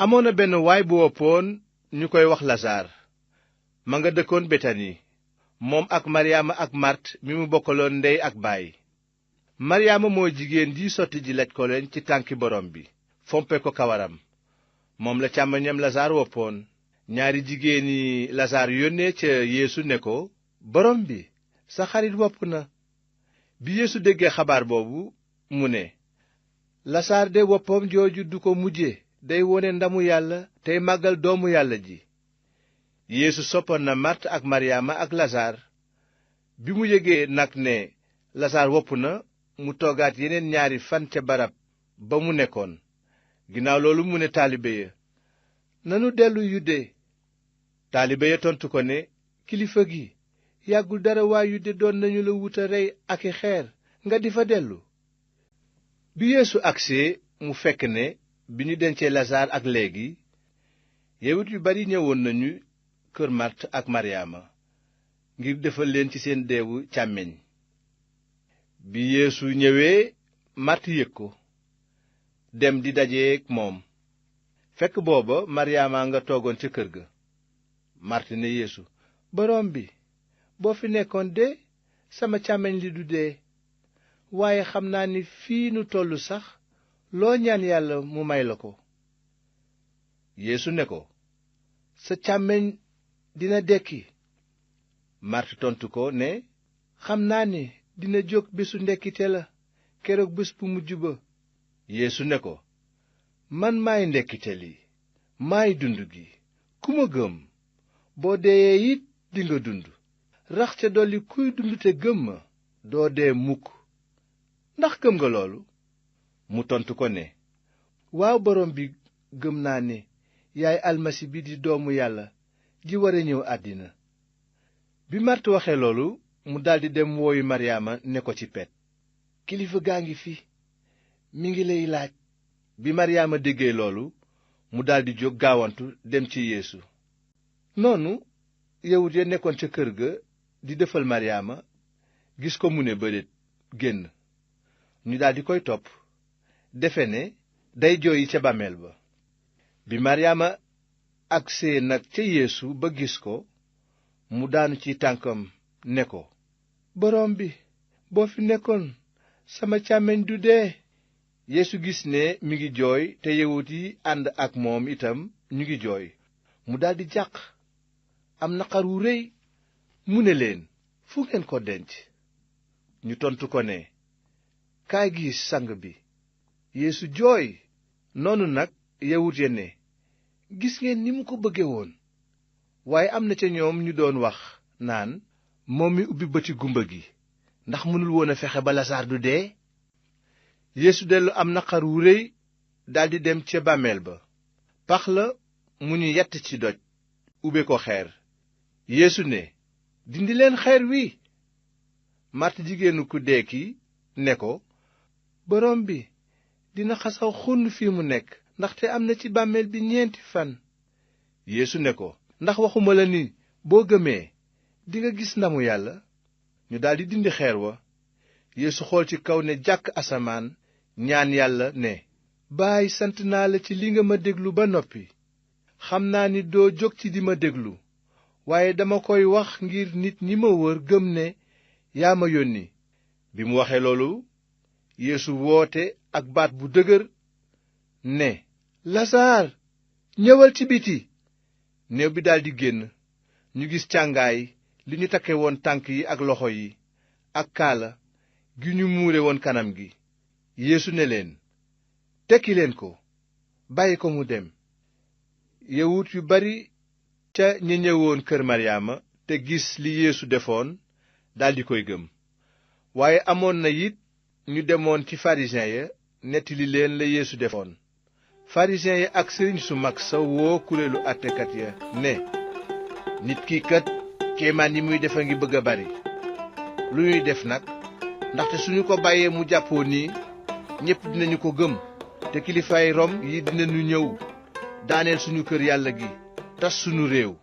amoon na benn waay bu woppoon ñu koy wax Lasaar ma nga dëkkoon Betani moom ak Maryaama ak Màrt mi mu bokkaloon ndey ak baay. Maryaama moo jigéen ji sotti ji laj koloñ ci tànki borom bi fompe ko kawaram, moom la càmmoñam Lasaar woppoon. ñaari jigéeni Lasaar yónnee ca Yeesu ne ko, borom bi, sa xarit wopp na. bi Yeesu déggee xabaar boobu mu ne, Lasaar de woppam jooju du ko mujje, day wone ndamu yàlla tey màggal doomu yàlla ji. Yeesu soppoon na Màrt ak Maryaama ak Lasaar. bi mu yëgee nag ne Lasaar wopp na, mu toogaat yeneen ñaari fan ca barab ba mu nekkoon. ginnaaw loolu mu ne taalibe ya, nanu dellu Yude. taalibe ya tontu ko ne, kilifa gi, yàggul dara waa Yude doon nañu la wuta rey ak i xeer nga di fa dellu. bi Yeesu agsee mu fekk ne bi ñu dencee Lasaar ak léegi, yawut yu bari ñëwoon nañu kër Màrt ak Maryaama ngir defal leen ci seen deewu càmmeñ. bi Yeesu ñëwee, Màrt yëg ko, dem di dajeek moom. fekk booba Maryaama nga toogoon ca kër ga. Màrt ne Yeesu, borom bi, boo fi nekkoon de sama càmmeñ li du dee. waaye xam naa ni fii nu tollu sax loo ñaan yàlla mu may la ko. Yeesu ne ko, sa càmmeñ dina dekki. Màrt tontu ko ne, xam naa ni dina jóg bésu ndekkite la, keroog bés bu mujj ba. Yeesu ne ko, man maay ndekkite li, maay dund gi. ku ma gëm, boo deeyee it dinga dund. rax ca dolli kuy dund te gëm ma, doo dee mukk. ndax gëm nga loolu? mu tontu ko ne, waaw borom bi, gëm naa ne yaay almasi bi di doomu yàlla ji war a ñëw àddina. bi Màrt waxee loolu, mu daldi dem wooyu Maryaama ne ko ci pet, kilifa gaa ngi fi, mi ngi lay laaj. bi Maryaama déggee loolu, mu daldi jóg gaawantu dem ci Yeesu. noonu yawut ya nekkoon ca kër ga di defal Maryaama gis ko mu ne bëreet génn. ñu daldi koy topp, defe ne day jooyi ca bàmmeel ba. bi Maryaama agsee nag ca Yeesu ba gis ko, mu daanu ci tànkam ne ko, borom bi, boo fi nekkoon sama càmmeñ du dee. Yeesu gis ne mi ngi jooy te yawut yi ànd ak moom itam ñu ngi jooy, mu daldi jàq am naqar wu rëy. mu ne leen, fu ngeen ko denc? ñu tontu ko ne, kaay gis sang bi. Yeesu jooy. noonu nag yawut ya ne, gis ngeen ni mu ko bëgge woon. waaye am na ca ñoom ñu doon wax naan, moom mi ubbi bëti gumba gi, ndax mënul woon a fexe ba Lasaar du dee? Yeesu dellu am naqar wu rëy daldi dem ca bàmmeel ba. pax la mu ñu yatt ci doj, ubbe ko xeer. Yeesu ne, dindi leen xeer wi. Màrt jigéenu ku dee ki ne ko, borom bi, dina xasaw xunn fii mu nekk, ndaxte am na ci bàmmeel bi 4 fan. Yeesu ne ko, ndax waxuma la ni boo gëmee dinga gis ndamu yàlla? ñu daldi dindi xeer wa. Yeesu xool ci kaw ne jàkk asamaan, ñaan yàlla ne, Baay, sant naa la ci li nga ma déglu ba noppi. xam naa ni doo jóg ci di ma déglu, waaye dama koy wax ngir nit ñi ma wër gëm ne yaa ma yónni. bi mu waxee loolu, Yeesu woote ak baat bu dëgër ne, Lasaar, ñëwal ci biti. néew bi daldi génn. ñu gis càngaay li ñu takke woon tànk yi ak loxo yi, ak kaala gi ñu muure woon kanam gi. Yeesu ne leen, tekki leen ko, bàyyi ko mu dem. yawut yu bari ca ña ñëwoon kër Maryaama te gis li Yeesu defoon daldi koy gëm. waaye amoon na it ñu demoon ci farisiyen ya nettali leen la Yeesu defoon. farisiyen ya ak sëriñ su mag sa woo kuréelu àttekat ya ne, nit ki kat kéemaan yi muy def a ngi bëgg a bari. lu ñuy def nag? ndaxte suñu ko bàyyee mu jàppoo nii, ñépp dinañu ko gëm, te kilifaay Rom yi dinañu ñëw daaneel suñu kër yàlla gi, tas suñu réew.